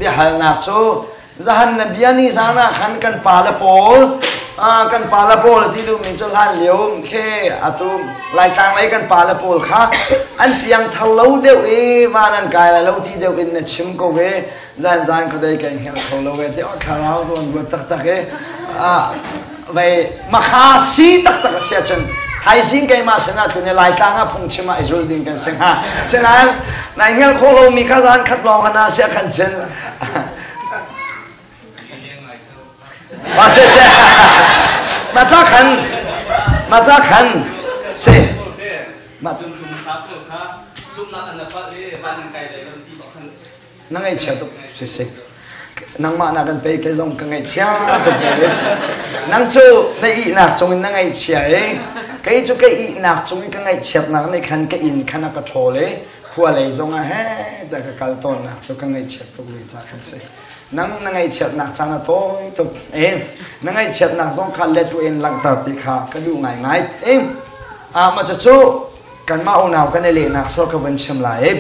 Biahalnak cu zahan na bia ni zan ah khan kan pale pawl kan pale pawl a ti duhmi cu hlan lio khe atu Laitlang lei kan pale pawl kha an piangthar lo deuh i van an kai lai lo ti deuh in na chim ko ve zan zan khuadei kan hngal kho lo ve ti thlarau zawn ruat taktak i vei makha si taktak a si ahcun thaizing keimah sinah tlun i Laitlang ah phungchim ah i zul ding kan si hnga. Sinain nai hngal khawh lomi kha zan khat lawng hana sia khan chin. Ma se se ma cha khan ma cha khan se ma na ngaihchia tuk si si nangmah na kan pei kei zong ka ngaihchia tuk ve nang cu na ihnak cung in na ngaihchia i kei cu ka ihnak cung in ka ngaihchiatnak nih khan ka inn khan a ka ṭhawl i khua lei zong ah he ta ka kal tawnnak cu ka ngaihchiat tuk ve ca khan si nang na ngaihchiatnak caan a tawi tuk e na ngaihchiatnak zong kha let in langhter ti kha ka duh ngaingai e ah ma cu kanmah unau kan i lehnak so ka vun chim lai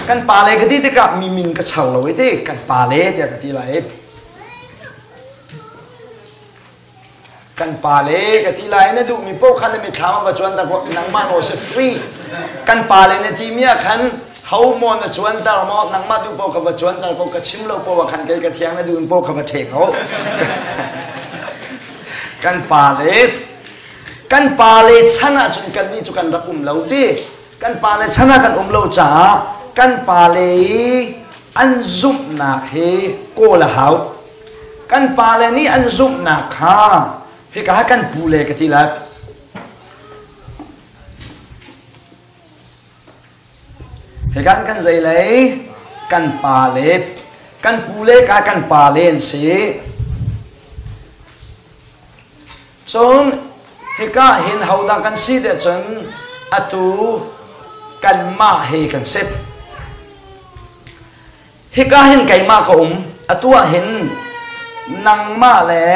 Kan pale ka ti tikah mi min ka char lo i ti kan pale tiah ka ti lai. Kan pale ka ti lai na duhmi paoh kha na mitthlam ah va cuan ta nangmah nawl si free. Kan pale na timi ah khan ho maw na cuanter maw nangmah duh paoh kha va cuanter ko ka chim lo paoh ah khan kei ka thiang na duh in paoh kha va ṭhe ko. Kan pale kan pale chan ahcun kannih cu kan rak um lo ti. Kan pale chan ah kan um lo caah kan pale i an zumhnak hi kawl a hau. Kan pale nih an zumhnak kha hika ah kan pule ka ti lai. Hika kan zei lei kan pale kan pule ka kan pale an si. Cun hika hin hodah kan si tiah cun atu kanmah he kan si. Hika hin keimah ka um, atu ah hin nangmah le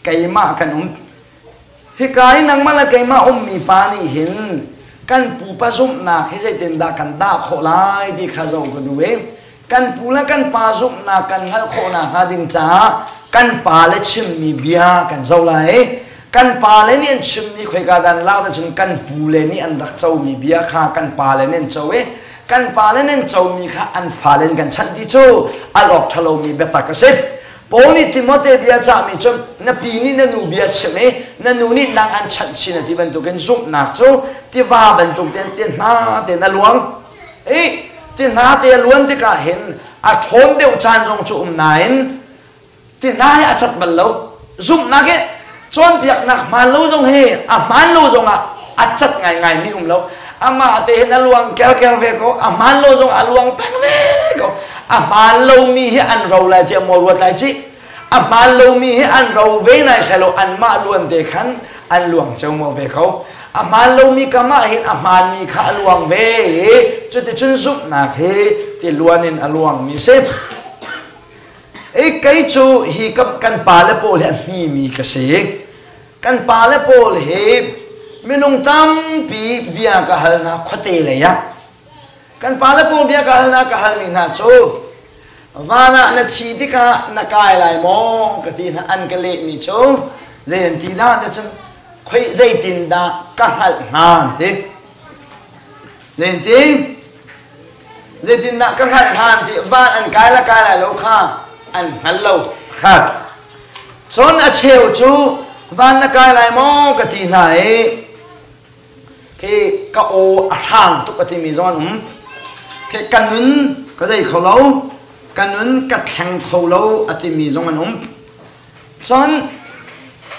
keimah kan um. Hika i nangmah le keimah ummi pa nih hin kan pupa zumhnak hi zeitindah kan dah khawh lai ti kha zoh ka duh i Kan pu le kan pa zumhnak kan hngalh khawh nakhnga ding caah kan pale chimmi bia kan zoh lai. Kan pale nih an chimmi khoika dan lak cun kan pule nih an rak comi bia kha kan pale nih an co i kan pale nih an comi kha an fale in kan chanh ti cu al awk ṭhalomi biatak a si. Paul nih Timote bia cahmi cu na pi nih na nu bia chim i na nu nih nang an chanh chin a ti bantukin zumhnak cu tiva bantuk tein ti hna tein a luang. I ti hna te a luan tikah hin a ṭhawn deuh caan zong cu um nain ti hna hi a cat bal lo. Zumhnak hi cawnpiaknak hmaan lo zong hi a hmaan lo zongah a cat ngaingai mi um lo. Amah te hin a luang kerker ve ko, a hmaan lo zong a luang peng ve ko. A hmaan lomi hi an ro lai tiah maw ruat lai cih. A hmaan lomi hi an ro ve nai selaw anmah luan te khan an luang ceomo ve ko. A hmaan lomi kam ah hin a hmaanmi kha a luang ve i cuticun zumhnak hi ti luan in a luangmi si. I kei cu hi kan pale pawl hi a hmimi ka si. Kan pale pawl hi minung tampi bia ka halnak khuate lei ah Kan pale pawl bia ka halnak ka halmi hna cu van ah na thi tikah na kai lai maw ka ti hna an ka lehmi cu zei an ti dah ti cun khoi zeitin dah ka hngalh hnga an ti zeitin zeitin dah ka hngalh hnga an ti van an kai la kai lai lo kha an hngal lo khat cun a cheu cu van na kai lai maw ka ti hna i Khi ka aw a hrang tuk a timi zong an um. Khi ka nun ka zei kho lo, ka nun ka thleng kho lo a timi zong an um. Cun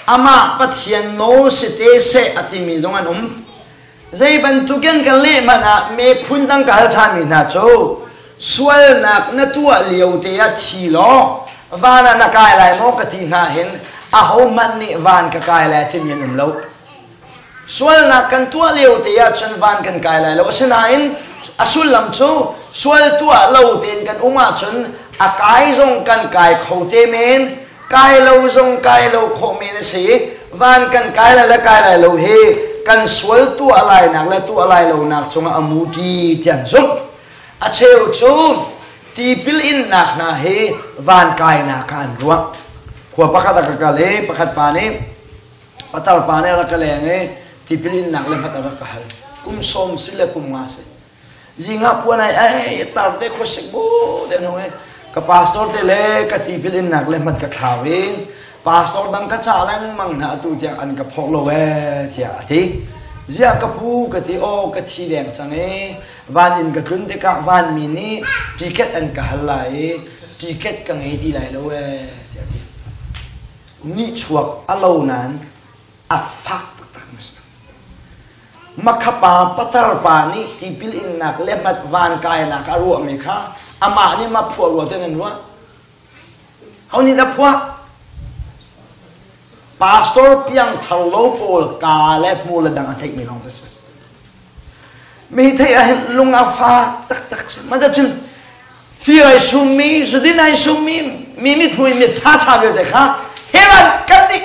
amah Pathian nawl si te seh a timi zong an um. Zei bantukin kan leh hmanh ah miphun dang ka hal ṭhanmi hna cu sualnak na tuah lio te ah thi law van ah na kai lai maw ka ti hna hin ahohmanh nih van ka kai lai timi an um lo. Sualnak kan tuah lio te ahcun van kan kai lai lo. Asinain a sullam cu sual tuah lo tein kan um ahcun a kai zong kan kai kho te men, kai lo zong kai lo khawh men a si. Van kan kai lai le kai lai lo hi kan sual tuah lainak le tuah lai lonak cungah a muṭi ti an zumh. A cheu cu Tipil innak hna hi van kainak ah an ruah. Khua pakhat ah ka kal i pakhat pa nih patar pa nih a rak ka leng i tipil innak le hmat a rak ka hal. Kum sawm si le kum nga si. Zing ah puan ai ai tar te khuasik bu te hnu i ka pastor te le ka tipil innak le hmat ka thlau i pastor dang ka cah lengmang hna atu tiang an ka phawk lo ee tiah a ti. Ziah ka pu ka ti aw ka thi deng cang i van in ka tlun tikah vanmi nih ticket an ka hal lai i ticket ka ngei ti lai lo ee tiah a ti. Nihchuak a lo nain a fak taktak mi si. Makha pa patar pa nih tipil innak le hmat van kainak a ruahmi kha amah nih ma phuah rua ten an ruah. Ho nih dah phuah? Pastor piangthar lo pawl ka le hmu le dang a theihmi lawng te si. Mi theih ah hin lung a fak taktak si. Mah cun fir ai summi, zudin ai summi, mi mithmui mit ṭha ṭha vialte kha helan kan dih.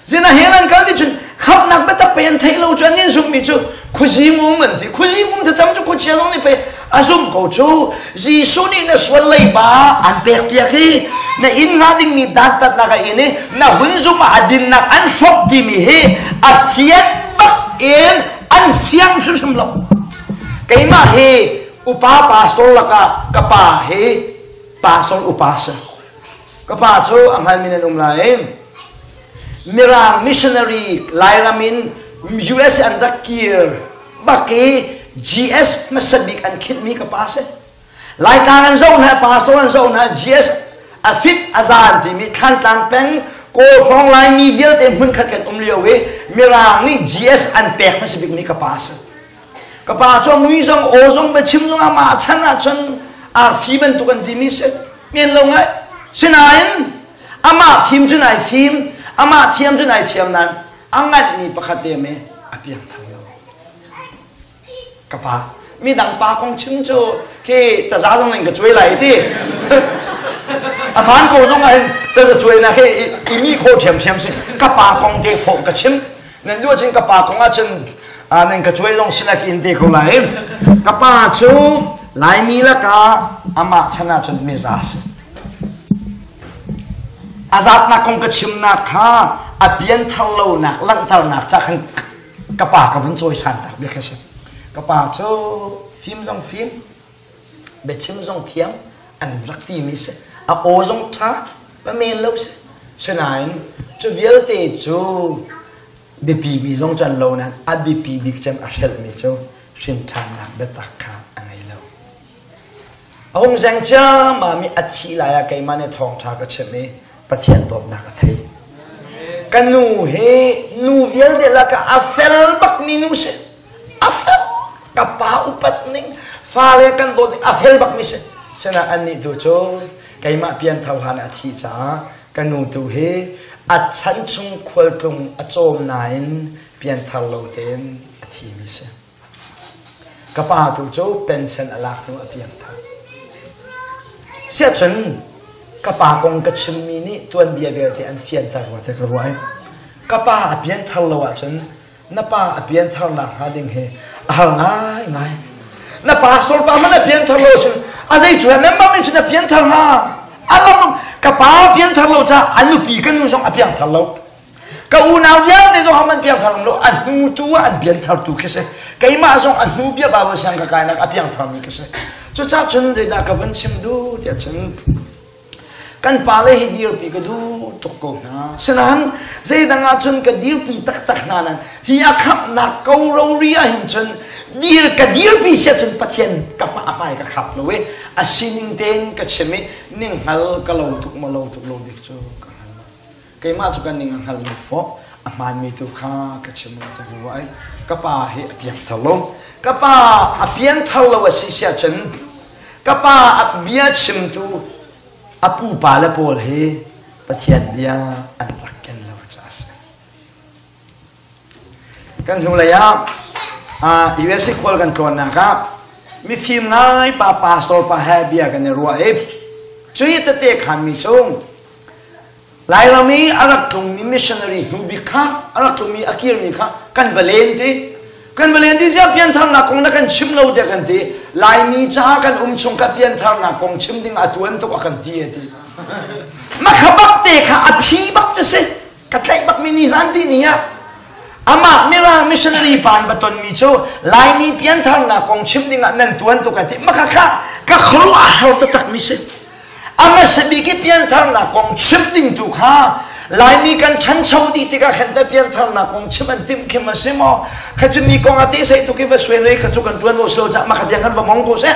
Zina hell an kal ti cun khamhnak biatak pei an theih lo cu an in zumhmi cu khuazing um an ti. Khuazing um thlacam cu khuachia zong nih pei a zumh ko cu. Jesuh nih na sual leiba an pek piak i na inn hnga dingmi dantatnak a in i na hun zumh ah a dinnak an hrawk timi hi a fian bak in an fiang hrimhrim lo. Keimah hi upa pastor lakah ka pa hi pastor upa si. Ka pa cu a hngalmi nan um lai. Mirang missionary Lairam in US an rak kir bak i GS hmasa bik an khinhmi ka pa si. Laitlang an zoh hna, pastor an zoh hna, GS a fit a zan timi Thlantlang peng Kawl hrawng Laimi vialte hmunkhat kan um lio i Mirang nih GS an pek hmasa bikmi ka pa si. Ka pa cu a mui zong aw zong biachim zong amah chan ahcun arfi bantuk an timi si. Men lo ngai. Sinain amah fim cu nai fim, amah thiam cu nai thiam nain a nganhmi pakhat te me a piangthar lo. Ka pa, midang pa kong chim cu khi taza zong in ka cuai lai ti. A hmaan ko zong ah hin taza cuainak hi i mi khawh ṭhiamṭhiam si. Ka pa kong te fawh ka chim. Nan duh ahcun ka pa kong ahcun nan ka cuai zong sinak in te ko lai. Ka pa cu Laimi lakah amah chan ahcun miza si. A zatnak kong ka chimnak kha a pianthar lonak langhternak ca khan ka pa ka vun cawisan tak bia kha si. Ka pa cu fim zong fim, biachim zong thiam an rak timi si. A aw zong ṭha, pa men lo si. Sinain cu vialte cu biapi mi zong cu an lo nain a biapi bik cem a hrelhmi cu hrinṭhannak biatak kha a ngei lo. A hung zeng ciammam i a thih lai ah keimah nih thawngṭha ka chimh i Pathian dawtnak a thei. Ka nu hi nu vialte lakah a fel bakmi nu si. A fel. Ka pa upat ning, fale kan dawt ning a fel bakmi si. Sinain annih tu cu keimah pianthar hlan a thih caah ka nu tu hi a chan chung khualtlung a cawm nain pianthar lo tein a thimi si. Ka pa tu cu pension a lak hnu a piangthar. Siahcun ka pa kong ka chimmi nih tuanbia vialte an fianter rua te ka ruah i ka pa a pianthar lo ahcun na pa a piantharnak hnga ding hi a har ngaingai. Na pastor pa hmanh a pianthar lo cun a zei cu member nih cun a pianthar hnga. A lam ka pa pianthar lo caah a nupi ka nu zong a piangthar lo. Ka unau vialte zong han piangthar lo a hnu tu ah an piangthar tu khi si. Keimah zong a hnu bia Bible siang ka kainak a piangthar mi ka si. Cucaah cun zeidah ka vun chim duh tiah cun kan pale hi dirpi ka duh tuk ko hna. Sinain zeidang ah cun ka dirpi taktak hna nan hi a khamhnak ko rori ah hin cun dir ka dirpi sia cun Pathian ka hma hmai ka khap lo i a sining tein ka chim i ning hngal ka lo tuk ma lo tuk lo bik cu ka hngal lo. Keimah cu kan ning a hngal lo fawh a hmaanmi tu kha ka chim lo ka ruah i ka pa hi a piangthar lo. Ka pa a piangthar lo a si siah cun Ka pa a bia chimtu a pupa le pawl hi Pathian bia an rak ken lo caah a si. Kan hnulei ah USA khual kan tlawnnak ah mifim ngai pa pastor pa he bia kan i ruah i cui tete khanmi cu Lairam i a rak tlungmi missionary hnu bik kha a rak tlungmi a kirmi kha kan va len ti. Kan va len ti piantharnak kong na kan chim lo tiah kan ti. Laimi caah kan um chung ka piantharnak kong chim ding a tuan tuk a kan ti a ti. Makha bak te kha a phi bak cu si. Ka tlaih bak mi ni zan ti ni ah. Amah Mirang missionary pa an va tonmi cu Laimi piantharnak kong chim ding ah nan tuan tuk a ti. Makha kha ka khuaruah a har taktak mi si. A hmasa bik i piantharnak kong chim ding tu kha Laimi kan ṭhancho dih tikah khan teh piantharnak kong chim an timh khim a si maw? Kha cu mi kong a te sei tuk i va suai noi kha cu kan ṭuan lo si lo cah mah kha tiang kan va mong ko seh.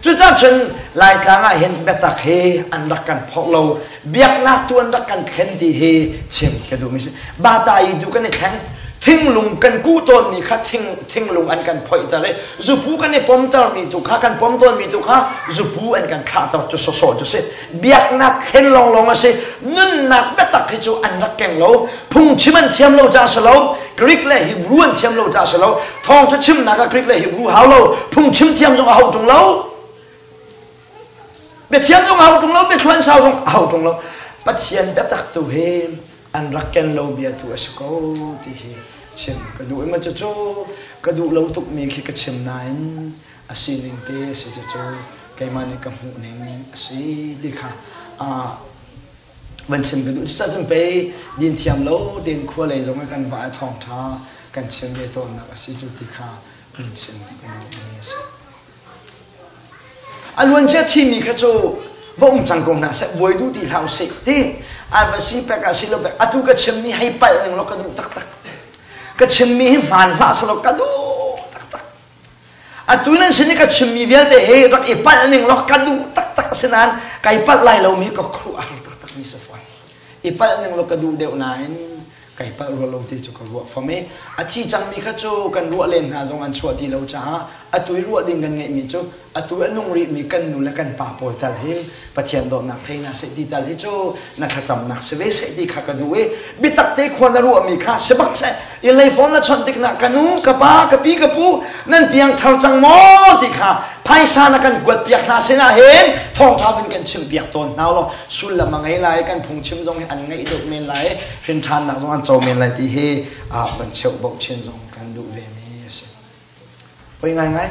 Cucaah cun Laitlang ah hin biatak hi an rak kan phorh lo. Biaknak tu an rak kan thlen ti hi chim ka duhmi si. Bata i tu kan i thleng. Thinglung kan kuh tawnmi kha thing, thinglung an kan phoihter i zupu kan i pomtermi tu kha kan pom tawnmi tu kha zupu an kan thlahter cu sawsawh cu si. Biaknak thlen lawnglawng a si. Nunnak biatak hi cu an rak keng lo. Phungchim an thiam lo caah si lo. Greek le Hebrew an thiam lo caah si lo. Thawngṭha chimnak ah Greek le Hebrew hau lo. Phungchim thiam zong a hau ṭung lo. Biathiam zong a hau ṭung lo. Biathluan sau zong a hau ṭung lo. Pathian biatak tu hi an rak ken lo bia tu a si ko ti hi chim ka duh i ma cucu ka duh lo tukmi khi ka chim nain a sining te a si cucu keimah nih ka hmuh ning a si ti kha van chim ka duh. Cucaah cun pei din thiam lo tein khua lei zong ah kan va i thawngṭha kan chim ve tawnnak a si cu ti kha van chim ka duhmi a si. A luancia thimi kha cu va um cang ko hna seh, buai duh ti hlah usih ti an va si pek ah si lo pek atu ka chimmi hei palh ning law ka duh taktak. Ka chimmi hi hmaan hlah selaw ka duh taktak. Atu nan sin i ka chimmi vialte hi rak i palh ning law ka duh taktak a si nain kai palh lai lomi ka khuaruah a har taktakmi si fawn. I palh ning law ka duh deuh nain kai palh rua lo ti cu ka ruah fam i a thi cangmi kha cu kan ruah len hna zong an chuah ti lo caah atu i ruah ding kan ngeihmi cu atu a nung rihmi kan nu le kan pa pawl tal hi Pathian dawtnak thei hna seh ti tal hi cu na thlacamnak si ve seh ti kha ka duh i biatak te khua na ruahmi kha si bak seh i leifon na chawnh tik na ka nu ka pa ka pi ka pu nan piang thar cang maw ti kha phaisa na kan kuat piak hna sinah hin thawngṭha vun kan chim piak tawn hna law sullam a ngei lai kan phungchim zong hi an ngaih deuh men lai hrin ṭhannak zong an co men lai ti hi van cheuh bauh chin zong kan duh ve mi a si. Poi ngaingai.